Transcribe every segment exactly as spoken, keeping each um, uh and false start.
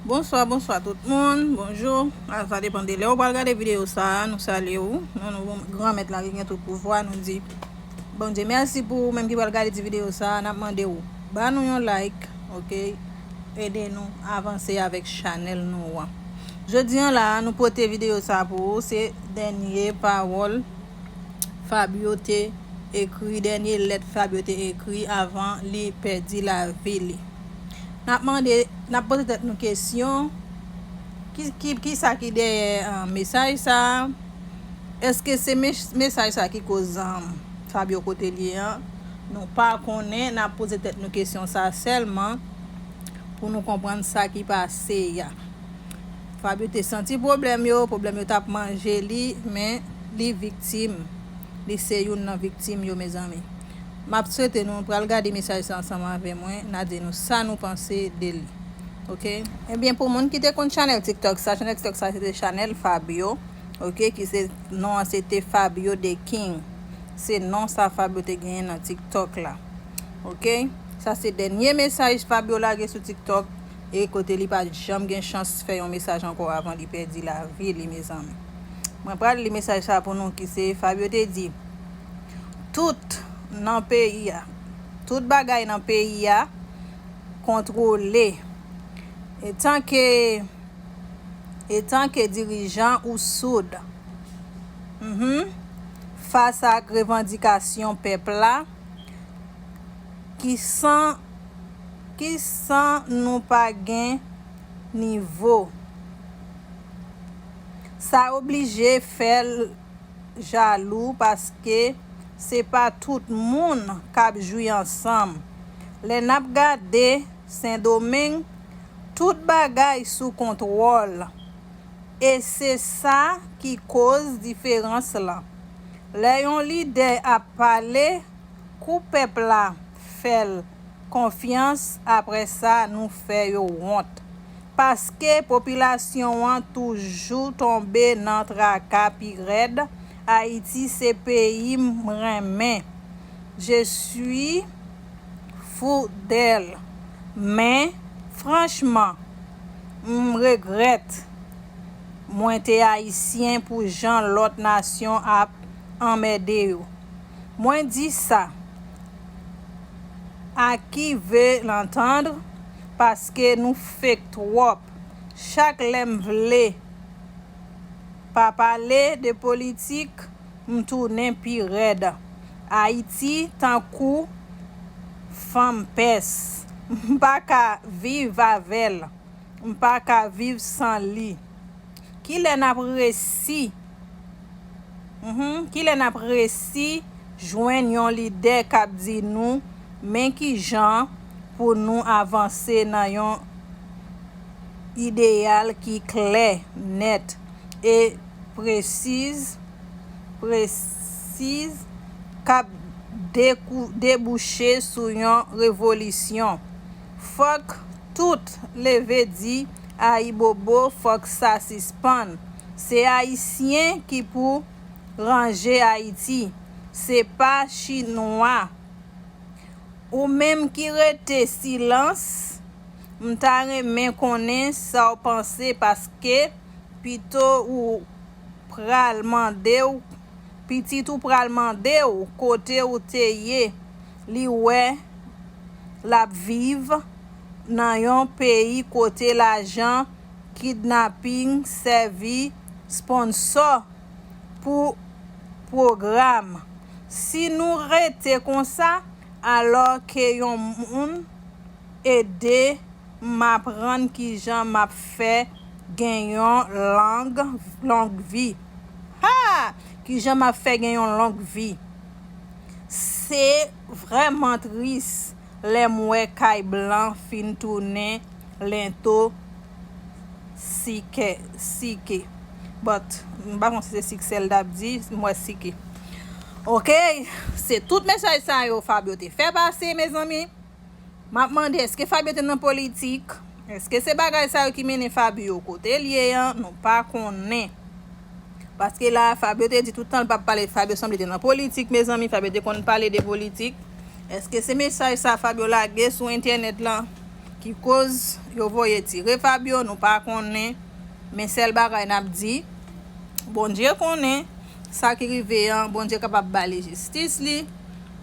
Bonswa, bonswa tout moun. Bonjou. A, sa depann de lè ou pral gade videyo sa a. Nou salye ou. Nou, nou, Granmèt la ki gen tout pouvwa, nou di Bondye mèsi pou ou menm ki pral gade ti videyo sa a. N ap mande ou ba nou yon like, oke? Ede nou avanse avèk chanèl nou an. Jodi an la, nou pote videyo sa a pou ou. Se dènye pawòl Fabio te ekri, dènye lèt Fabio te ekri avan li pèdi lavi li. N ap mande, n ap poze tèt nou kesyon, ki, ki, ki sa ki dèyè, ah, mesaj sa a? Èske se mes-, mesaj sa a ki koz, ah, Fabio kote l ye an? Nou pa konnen, n ap poze tèt nou kesyon sa a sèlman pou nou konprann sa ki pase a. Fabio te santi pwoblèm yo, pwoblèm yo t ap manje li, men li viktim. Li se youn nan viktim yo, mezanmi. M ap swete nou pral gade mesaj sa ansanm avè mwen, n a di nou sa nou panse de li. Oke? Ebyen, pou moun ki te konn chanèl TikTok sa, chanèl TikTok sa se te chanèl Fabio, oke, ki se, non an se te Fabio The King. Se non sa Fabio te genyen nan TikTok la. Oke? Sa se dènye mesaj Fabio lage sou TikTok, e kote li pa t janm gen chans fè yon mesaj ankò avan li pèdi lavi li, mezanmi. Mwen pral li mesaj sa pou nou ki se Fabio te di, tout nan peyi a, tout bagay nan peyi a kontwole. Etanke, etanke dirijan ou soud, mhm, fas ak revandikasyon pèp la, ki san, ki san nou pa gen nivo. Sa oblije fè l jalou paske se pa tout moun k ap jwi ansanm. Lè n ap gade Sendomeng, tout bagay sou kontwòl. E se sa ki koz diferans lan. Lè yon lidè ap pale, kou pèp la fè l konfyans, apre sa, nou fè yo wont. Paske popilasyon an toujou tonbe nan traka pi rèd. Ayiti se peyi m renmen. Je suis fou d'elle. Men, franchman, m regrèt mwen te ayisyen pou jan lòt nasyon ap anmède yo. Mwen di sa, à qui veut l'entendre, paske nou fake twòp. Chak lè m vle pa pale de politik, m tounen pi rèd. Ayiti tankou fanm pès. M pa ka viv avè l. M pa ka viv san li. Kilè n ap resi? Mhm. Kilè n ap resi jwenn yon lidè k ap di nou men kijan pou nou avanse nan yon ideyal ki klè, nèt e presiz, presiz, k ap dekou-, debouche sou yon revolisyon? Fòk tout leve di ayibobo, fòk sa sispann. Se Ayisyen ki pou ranje Ayiti, se pa Chinwa. Ou menm ki rete silans, m ta renmen konnen sa w panse, paske pito ou pral mande w, pitit ou pral mande w kote w te ye. Li wè l ap viv nan yon peyi kote lajan kidnaping sèvi sponsò pou pwogram. Si nou rete konsa, alò ke yon moun ede m aprann kijan m ap fè gen yon lang, long vi. Ha! Kijan m ap fè gen yon long vi? Se vrèman tris lè m wè kay blan fin tounen lento sike, sike. But, m pa konn si se siksè l t ap di, m wè sike. Oke, se tout mesaj sa yo Fabio te fè pase, mezanmi. M ap mande, èske Fabio te nan politik? Èske se bagay sa yo ki mennen Fabio kote l ye an? Nou pa konnen. Paske la, Fabio te di tout tan l p ap pale, Fabio sanble te nan politik, mezanmi, Fabio te konn pale de politik. Èske se mesaj sa Fabio lage sou entènèt lan? ki koz yo voye tire Fabio, nou pa konnen. Men sèl bagay n ap di, Bondye konnen sa ki rive an, Bondye kapab ba li jistis li.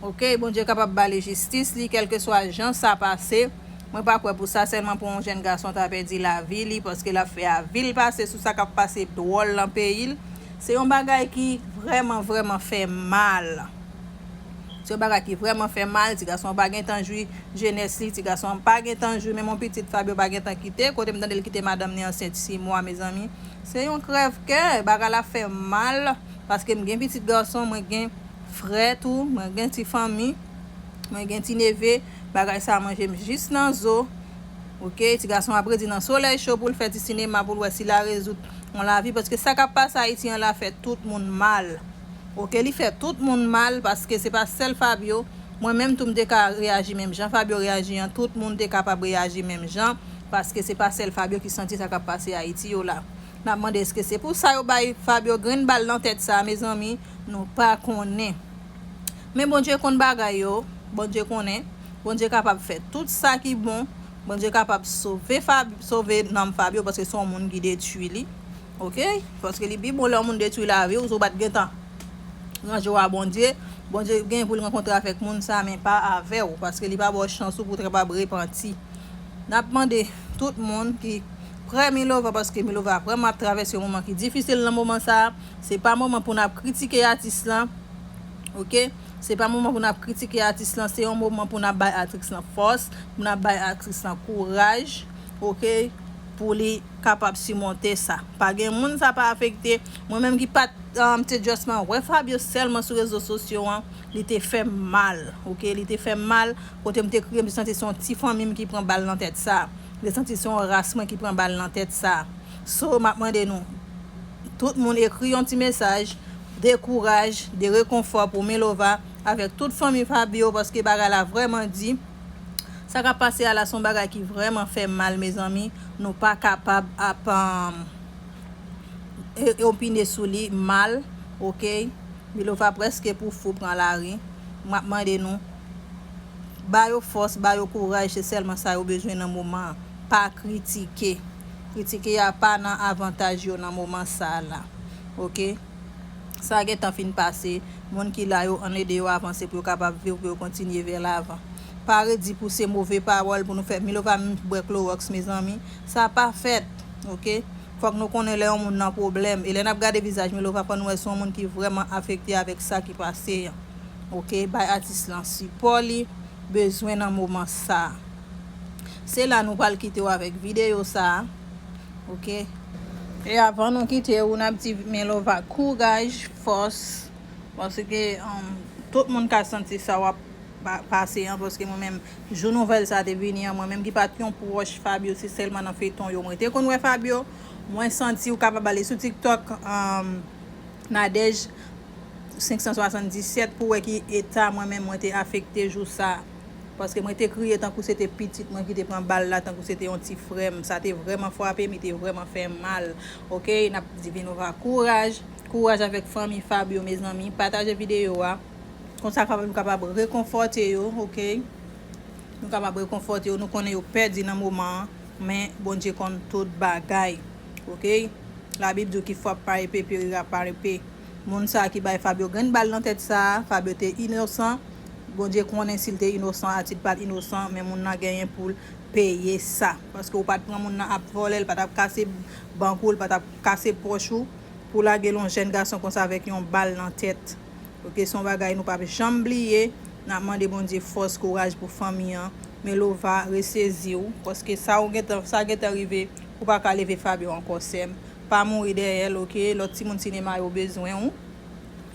Oke, Bondye kapab ba li jistis li, kèlkeswa jan sa pase. Mwen pa kwè pou sa, sèlman pou yon jèn gason ta pèdi lavi li, paske l ap fè avi l pase sou sa k ap pase dwòl nan peyi l. Se yon bagay ki vrèman, vrèman fè mal. Se yon bagay ki vrèman fè mal. Ti gason an pa gen tan jwi jenès li. Ti gason an pa gen tan jwi menm yon pitit Fabio pa gen tan kite. Kote m tande l kite madanm li ansent sis mwa, mezanmi. Se yon krèv kè. Bagay la fè mal. Paske m gen pitit gason, mwen gen frè tou, mwen gen ti fanmi, mwen gen ti neve. Bagay sa manje m jis nan zo. Oke, ti gason ap redi nan solèy cho pou l fè ti sinema, pou l wè si l a rezoud yon lavi, paske sa k ap pase Ayiti an la fè tout moun mal. Oke, li fè tout moun mal, paske se pa sèl Fabio. Mwen menm tou m te ka reyaji menm jan Fabio reyaji an, tout moun te kapab reyaji menm jan, paske se pa sèl Fabio ki santi sa k ap pase Ayiti yo la. N ap mande èske se pou sa yo bay Fabio grenn bal nan tèt sa, mezanmi, nou pa konnen. Men Bondye konn bagay yo, Bondye konnen, Bondye kapab fè tout sa ki bon, Bondye kapab sove Fab, sove nanm Fabio, paske se yon moun ki detwi li. Oke? Paske li pi bon lè yon moun detwi lavi w, si w pa t gentan ranje w a Bondye, Bondye gen pou l rankontre avèk moun sa, men pa avè w, paske li pa ba w chans ou pou w kapab repanti. N ap mande tout moun ki prè Milova, paske Milova vrèman ap travèse yon moman ki difisil nan moman sa. Se pa moman pou n ap kritike atis lan. Oke? Se pa moman pou n ap kritike atis lan, se yon moman pou n ap bay atis lan fòs, pou n ap bay atis lan kouraj, oke? Pou li kapab simonte sa. Pa gen moun sa pa afekte. Mwen menm ki pa t, um, te just man wè Fabio sèlman sou rezo sosyo an, li te fè m mal, oke? Li te fè m mal, kote m te kriye, m te santi se yon ti fanmi m ki pran bal nan tèt sa. M te santi se yon ras mwen ki pran bal nan tèt sa. So, m ap mande nou, tout moun ekri yon ti mesaj de kouraj, de rekonfò pou Milova avèk tout fanmi Fabio, paske bagay la vrèman di. Sa k ap pase a la se yon bagay ki vrèman fè m mal, mezanmi. Nou pa kapab ap, um, e, opine sou li mal, oke? Milova prèske pou fou pran lari. M ap mande nou, ba yo fòs, ba yo kouraj, se sèlman sa yo bezwen nan moman an. Pa kritike. Kritike a pa nan avantaj yo nan moman sa a la. Oke? Sa gentan fin pase. Moun ki la yo, ann ede yo avanse pou yo kapab viv, pou yo kontinye vè lavan. Pa redi pou se move pawòl pou nou fè. Milova menm bwè klowòks, mezanmi. Sa pa fèt. Oke? Fòk nou konnen lè yon moun nan pwoblèm. E lè n ap gade vizaj Milova, fò nou wè se yon moun ki vrèman afekte avèk sa ki pase an. Oke? Bay atis lan sipò li bezwen nan moman sa a. Se la nou pral kite w avèk videyo sa a. Oke? E avan nou kite w, n ap di Milova kouraj, fòs. Paske, um, tout moun ka santi sa w ap pa, pase an, paske mwen menm, jou nouvèl sa te vini an, mwen menm ki pa t yon pwòch Fabio, se sèlman nan feyton yo mwen te konn wè Fabio. Mwen santi w kapab ale sou TikTok, um, Nadège senk san swasanndisèt pou wè ki eta mwen menm mwen te afekte jou sa. Paske mwen te kriye tankou se te pitit mwen ki te pran bal la, tankou se te yon ti frè m. Sa te vrèman frape m, li te vrèman fè m mal. Oke, n ap di Milova kouraj. Kouraj avèk fanmi Fabio, mezanmi. Pataje videyo a. Konsa kapab, nou kapab rekonfòte yo, oke? Nou kapab rekonfòte yo. Nou konnen yo pèdi nan moman an, men Bondye konn tout bagay, oke? Labib di w ki frappe par épée périra par épée. Moun sa a ki bay Fabio grenn bal nan tèt sa a, Fabio te inosan. Bondye konnen si l te inosan, Atis pa t inosan, men moun nan genyen pou l peye sa. Paske w pa t pran moun nan ap vòlè, l pa t ap kase bank ou, l pa t ap kase pòch ou, pou lage l yon jèn gason konsa avèk yon bal nan tèt. Oke, se yon bagay nou p ap janm bliye. N ap mande Bondye fòs, kouraj pou fanmi an. Milova, resezi w, paske sa w gentan, sa gentan rive, ou pa ka leve Fabio ankò, sè m. Pa mouri dèyè l, oke? Lòt timoun sinema yo bezwen w.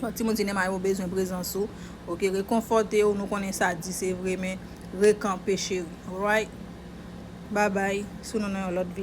Lòt timoun sinema yo bezwen prezans ou. Oke, rekonfòte w, nou konnen sa di se vre, men rekanpe, cheri. Alright? Babay, sou nou nan yon lòt videyo.